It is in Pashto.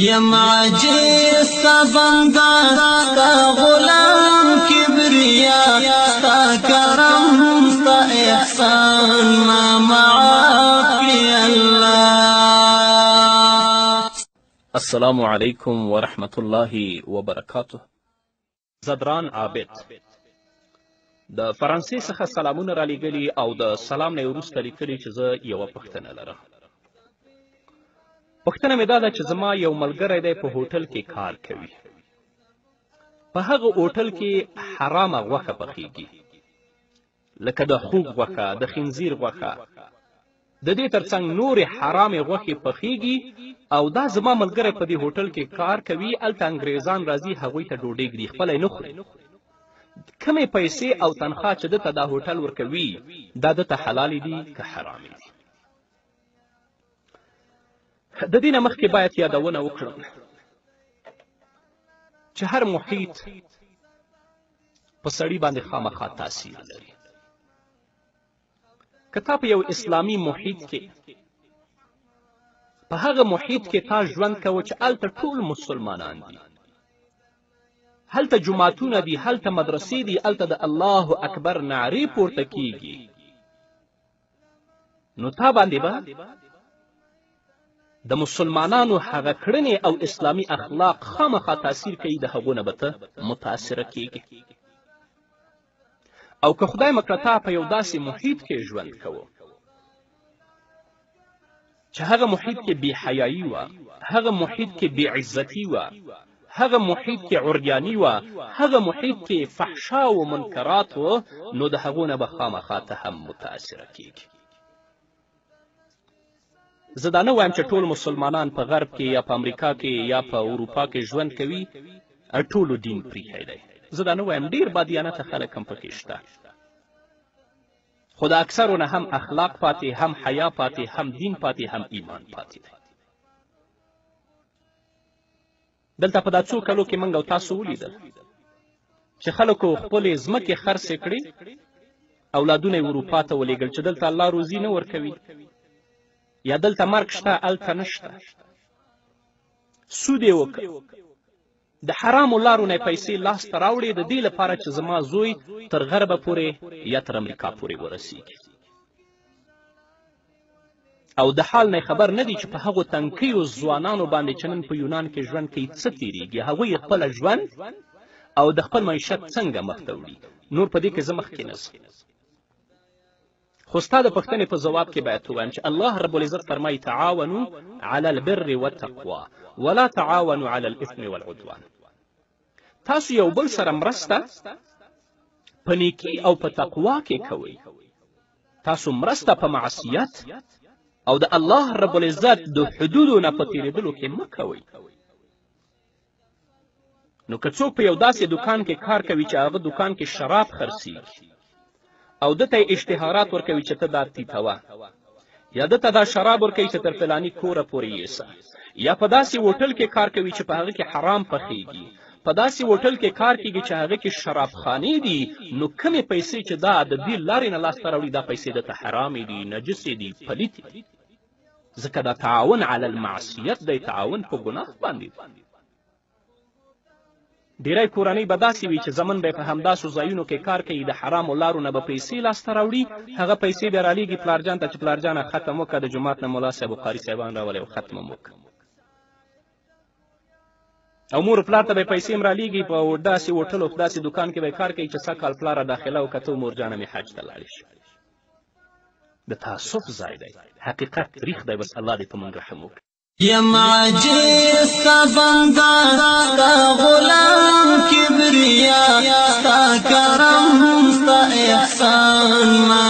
یم عاجز ستا بنده، ستا غلام کبریا، ستا کرم ستا احسان ما معاف کړي الله. السلام علیکم ورحمت الله وبرکاته. زدران عابد د فرانسې څخه سلامونه رالیږلي او د سلام نه یې وروسته لیکلي چې زه یوه پوښتنه لرم. پوښتنه مې دا ده چې زما یو ملګری دی په هوټل کې کار کوي، په هغه هوټل کې حرامه غوښه پخیږي، لکه د خوګ غوښه، د خنزیر غوښه، د دې ترڅنګ نورې حرامې غوښې پخیږي، او دا زما ملګری په دې هوټل کې کار کوي، هلته انګریزان راځي هغوی ته ډوډۍ ږدي، خپله یې نه خوري. کمې پیسې او تنخوا چې ده ته دا هوټل ورکوي، دا ده ته حلالې دي که حرامې دي؟ د دې نه مخکې باید یادونه وکړم چې هر محیط په سړي باندې خامخا تاثیر لري. که تا په یو اسلامي محیط کې، په هغه محیط کې تا ژوند کوه چې هلته ټول مسلمانان دي، هلته جوماتونه دي، هلته مدرسې دي، هلته د الله اکبر نعرې پورته کیږي، نو تا باندې به د مسلمانانو هغه کړنې او اسلامي اخلاق خامخا تاثیر کوي، د هغو نه به ته متاثره کیږي. او که خدای مه کړه تا په یو داسې محیط کې ژوند کوه چې هغه محیط کې بې حیایي وه، هغه محیط کې بې عزتي وه، هغه محیط کې عریاني وه، هغه محیط کې فحشا و منکرات و، نو د هغو نه به خامخا ته هم متاثره کیږي. زه دا نه وایم چې ټول مسلمانان په غرب کې یا په امریکا کې یا په اروپا کې ژوند کوي ټولو دین پریښی دی، زه دا نه وایم، ډېر بادیانته خلک هم پکې شته، خو د اکثرو نه هم اخلاق پاتې، هم حیا پاتې، هم دین پاتې، هم ایمان پاتې دی. دلته په دا څو کلو کې موږ او تاسو ولیدل چې خلکو خپلې ځمکې خرڅې کړې، اولادونه یې اروپا ته ولیږل چې دلته الله روزي نه ورکوي، یا دلته مرګ شته هلته نشته. سود یې وکړ، د حرامو لارو نه یې پیسې لاسته راوړې د دې لپاره چې زما زوی تر غربه پورې یا تر امریکا پورې ورسیږي. او د حال نه خبر نه دي چې په هغو تنکیو ځوانانو باندې چې نن په یونان کې ژوند کوي څه تیریږي، هغوی خپله ژوند او د خپل معیشت څنګه مخته وړي. نور په دې کې زه مخکې نه ځم، خو ستا د پوښتنې په ځواب کې باید ووایم چې الله رب العزت فرمایي تعاونو علی البر والتقوا ولا تعاونوا علی الاثم والعدوان. تاسو یو بل سره مرسته په نیکی او په تقوا کې کوئ، تاسو مرسته په معصیت او د الله رب العزت د حدودو نه په تیریدلو کې مه کوئ. نو که څوک په یو داسې دوکان کې کار کوي چې هغه دوکان کې شراب خرڅیږي او ده ته یې اشتهارات ورکوي چې ته دا تیتوه، یا ده ته دا شراب ورکوي چې تر فلاني کوره پورې یې سه، یا په داسې هوټل کې کار کوي چې په هغه کې حرام پخیږي، په داسې هوټل کې کار کیږي چې هغه کې شرابخانې دي، نو کمې پیسې چې دا د دې لارې نه لاسته راوړي دا پیسې ده ته حرامې دي، نجسې دي، پلیتې دي، ځکه دا تعاون علی المعصیت دی، تعاون په ګناه باندې دی. ډیری کورنۍ به داسې وي چې زمن به په همداسو ځایونو کې کار کوي، د حرامو لارو نه به پیسې لاسته راوړي، هغه پیسې بیا رالیږي پلار جان ته چې پلار جانه ختم وکړه، د جومات نه ملا صاحب او قاري صاحبان راولئ او ختم هم وکړه. او مور پلار ته به پیسې هم رالیږي، په داسې هوټل او په داسې دوکان کې به کار کوي چې سږ کال پلاره داخله وکړه، ته مور جانه مې حج ته لاړې شي. د تاسف ځای دی، حقیقت تریخ دی، بس الله دې په موږ رحم وکړي. یم عاجز ستا بنده، ستا غلام کبریا، ستا کرم ستا احسان ما